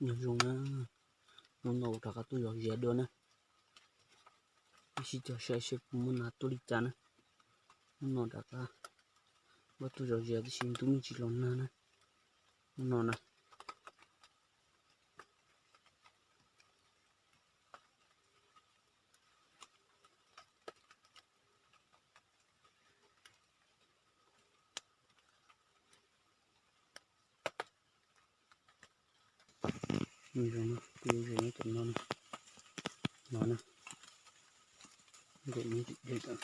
Nyob zoo na, hnub no rov qab tuaj zov zias dua na. Ib sij cog saib seb puas muaj nas tuaj li cas na. Hnub no rov qab npaj tuaj zov zias tiam sis ntuj me ntsis los nag na. Hnub no na. Zoo no, kuv yuav zoo no tom no, no na, nkaum me ntsis dej tom,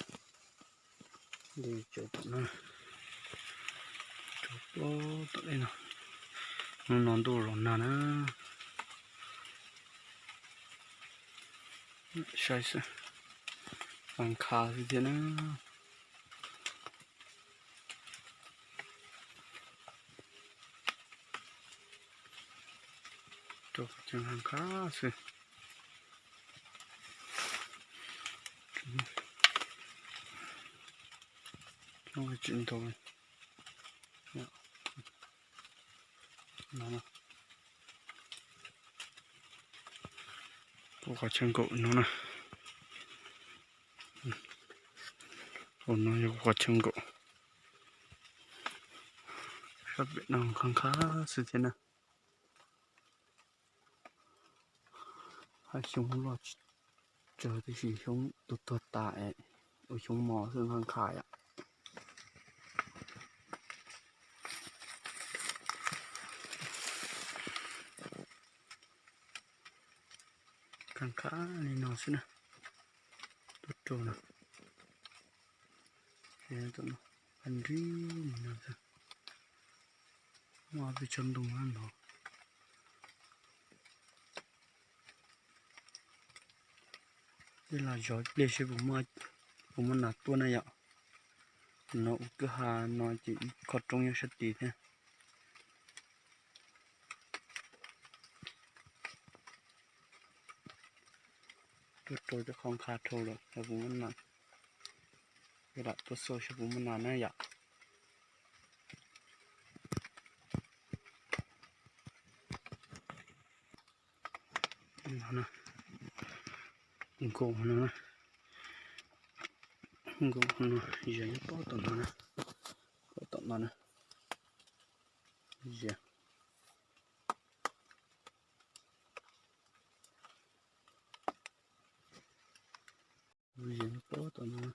dej tsaus tom no, tsaus pob tom dej no. Hnub no ntuj los nag na. Saib xwb, qab nkhav xwb thiab na. Rau qhov chaw nkhav nkhav xwb. Tsis ntau. Kuv qhov chaw nkaum no na. Hauv no yog kuv qhov chaw nkaum. Sab pem no nkhav nkhav xwb thiab na. Hab xyoob loj tsis tsawg tiam sis xyoob tuag tuag tas, ua xyoob mos xwb nkhav nkhav yom. Nkhav nkhav li no xwb na. Tuaj rau no, nrib li no xwb. Muaj ob peb tsob ntoo no. Tej los zov pliag seb puas muaj nas tuaj na yom. No ua kwj ha no ces ib qho roob nyob sab tid thiab. Tuaj rau cov qhov nkhav dhau lawm, puas muaj nas. Lam tuaj xauj seb puas muaj nas na yom. Nkaum no, nkaum no, zias nyob pob tom no na, pob tom no na, zias. Zias nyob pob tom no,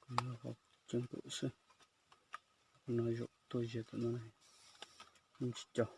kuv yog qhov chaw nkaum xwb, no zaum tuaj zias tom no, tsis cog.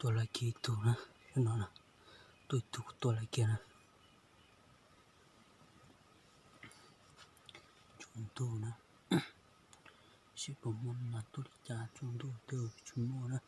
Tua lawv kiag ib tug na, no na, tua ib tug tua lawv kiag na. Tsaus ntuj na, seb puas muaj nas tuaj li cas, tsaus ntuj twb tsis muaj na.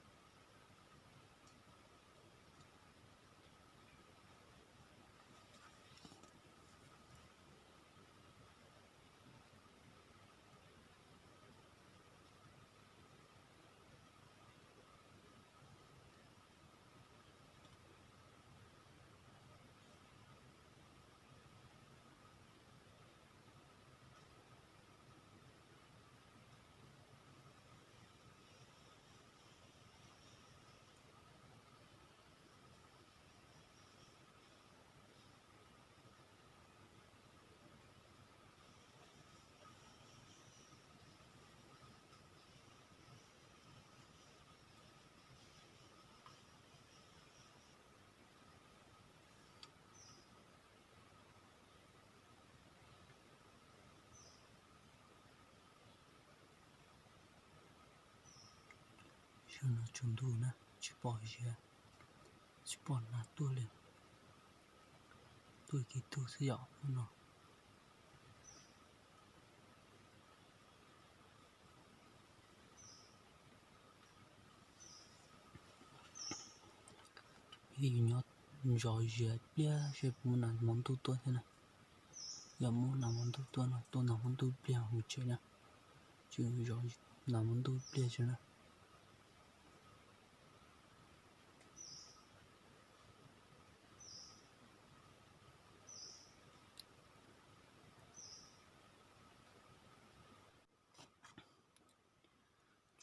Zaum no tsaus ntuj na, tsis pom ziab, tsis pom nas tuaj li. Tuaj kiag tug xwb yom no. Yus nyob zov ziab pliag seb puas muaj nas hmo ntuj tuaj thiab na. Yog muaj nas hmo ntuj tuaj no, tua nas hmo ntuj pliag mus tsev na. Tsuas zov nas hmo ntuj pliag tso na.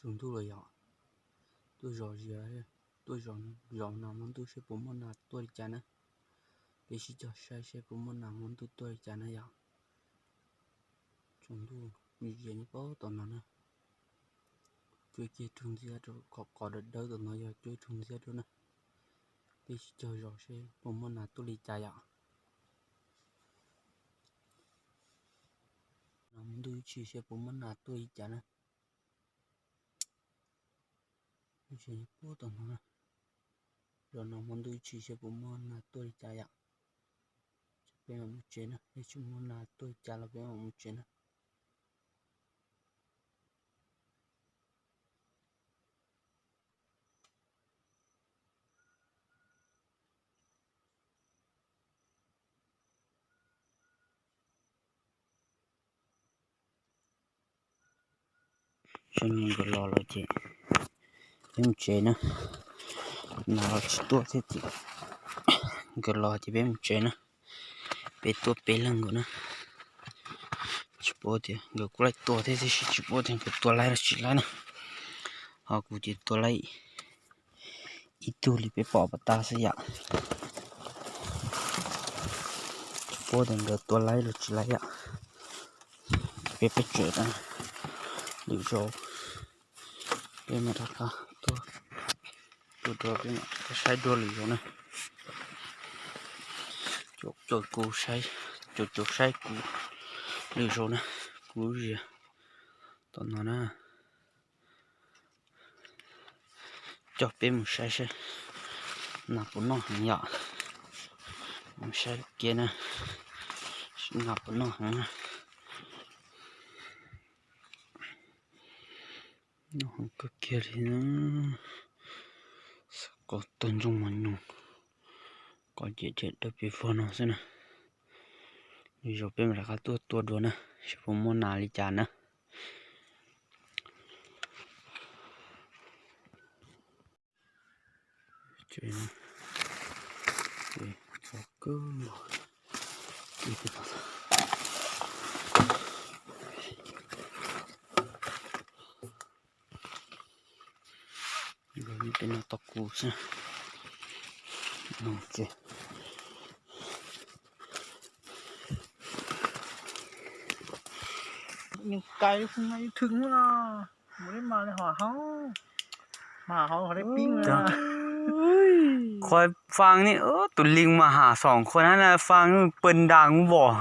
Tsaus ntuj lawm yom, tuaj zov ziab, tuaj zov nas hmo ntuj seb puas muaj nas tuaj li cas na. Peb sib cog saib seb puas muaj nas hmo ntuj tuaj li cas na yom. Tsaus ntuj, ziab nyob puag tom no na. Cuab kiag ib tug ntxiab rau, qhov qhov dawb dawb tom no yog cuab ib tug ntxiab rau na. Peb sib cog zov seb puas muaj nas tuaj li cas yom. Nas hmo ntuj ib tshis seb puas muaj nas tuaj li cas na. Ziab nyob puag tom no na. Zov nas hmo ntuj ib tshis seb puas muaj nas tuaj li cas yom. Ces peb mam mus tsev na, yog tsis muaj nas tuaj li cas los peb mam mus tsev na. Tsaus ntuj nkawd los lawm ces peb mus tsev na. Nas los tsis tuaj thiab ces nkawd los ces peb mus tsev na. Peb tuaj peb leeg nkaus na. Tsis paub tias nkawd kuj laij tua thiab tiam sis tsis paub tias nkawd tua laib los tsis laib na. Ho kuv ces tua laib ib tug li peb pom pas tas xwb yom. Tsis paub tias nkawd tua laib los tsis laib yom. Peb peb tsev na, lwm zaus peb mam rov qab tuaj, tuaj dua peb mam rov qab saib dua lwm zaus na. Caum caum kuv saib, caum caum saib kuv lwm zaus na, kuv lub zia tom no na. Coj peb mus saib seb nas puas noj heev yom. Mus saib kiag na, nas puas noj heev na. Noj heev kawg kiag li na. Xav kom tag ntsoog mos nyoos, kom ciam ciam dawb pes vog no xwb na. Lwm zaus peb mam rov qab tuaj tua dua na, seb puas muaj nas li cas na. Txog kawg nkaus. Nkawd nyob pem no tos kuv xwb. Nws kais foob na ib thwm na, mus li mas li hom haub, mas hom haub qhov deb pib na. Qhov faas ni, tus li mas ham xoom qhuav na, faas pawg nras vos.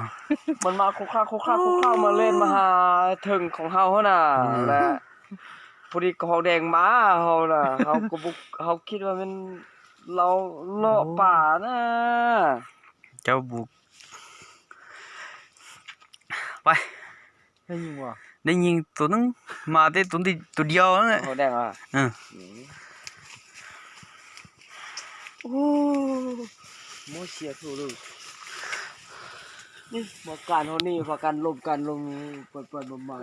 Mas mas khov kha khov kha khov kha mas li mas has thwm khoom haus na. Lawm. Pus di kom haus dees mas haus na, haus kiv mas laus loj pas na. Cov pus pais, dej nyim tus neeb mas tej tus nti tus diav na. Muab sia thu lawm. Pov kas ho ni, pov kas lom kas lom, pov pov mas mas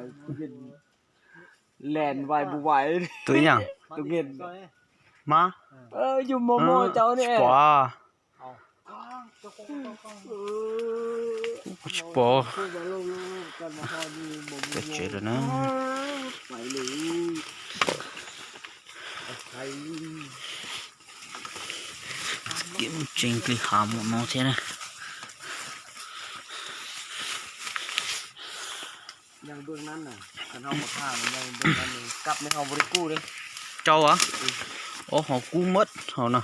len vais bu vais. Tus yam tus ngen mas yus mos mos cov ni pov. Kuv tsis pom. Tsev lawm na. Kev mus tsees plig hav mus no thiab na. Cau a, ov hauv kub mab hauv no.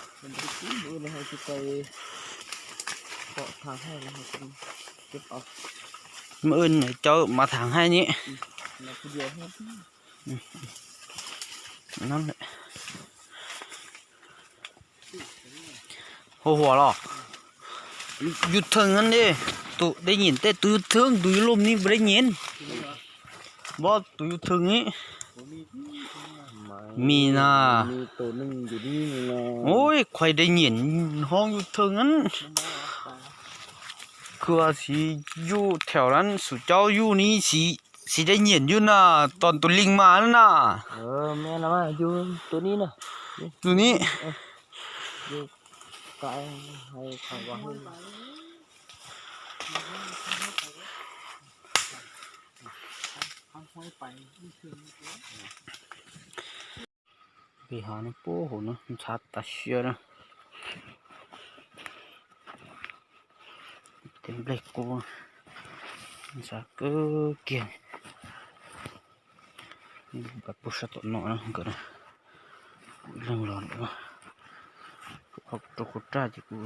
Cau mas thaam hais ni. Hauv huam los yus theem ne, tus dej nyem tej tus yus theem tus yus lub ni npuas dej nyem. Npog tus yus theem ni. Mis na. Ub, khuais dej nyem hoob yus theem na. Khuas xis yuj theem na, xum cau yuj ni, xis dej nyem yuj na, tos tus lis mas na. Tus ni. Plig hav no puag hauv no ntshav tas siab na. Tej nplej kub ntshav kawg kiag. Pab pug sab tom no na nkawd, leej los ntawm no. Kuv rau kuv raj ces kuv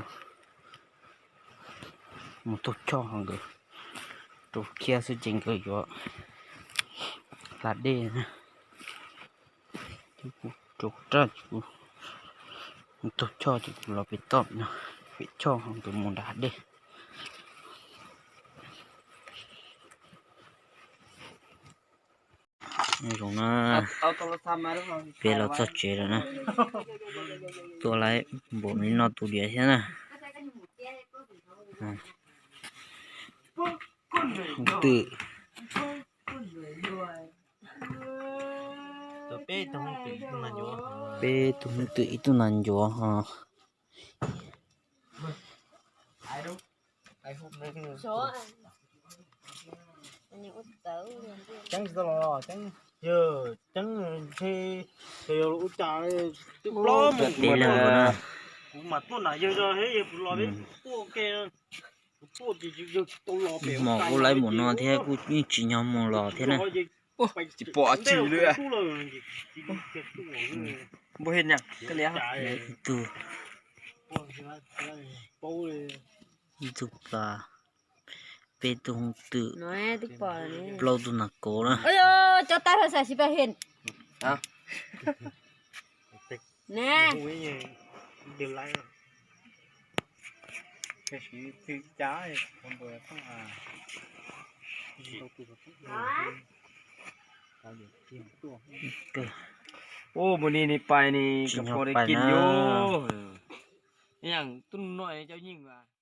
mus taug choj ho nkawd rau khiab xwb ces nkawd yuav hla dej na. Ces kuv rau kuv raj ces kuv mus taug choj ces kuv los pem toj no, pem choj ho nkawd mus nram hav dej. Zoo na, peb los txog tsev lawm na. Tuaj lawm npaum li no tus diav thiab na. Twm, peb tug hwj twm ib tug nas ncuav ho. Ceeb tsis tau los, ceeb, yog ceeb ntshe, yog ua cas twb plaub mus, kuv mas tuaj nram yawg zog thiab yog kuv los peb tuaj ua ke, kuv tuaj ces yawg tsis tau los pem. Hmo kuj laib mus no thiab kuj yeej tsis nyob mus los thiab na. Tsis pom dab tsi li. Npua hej na, ib tug, ib tug pas, peb tug hwj twm, plaub tug nas kov na. Cov tais hauv xav xis pab hej. Ua mus ni ni pais ni kab pom dej kib yuav. Yam tub no cov yeej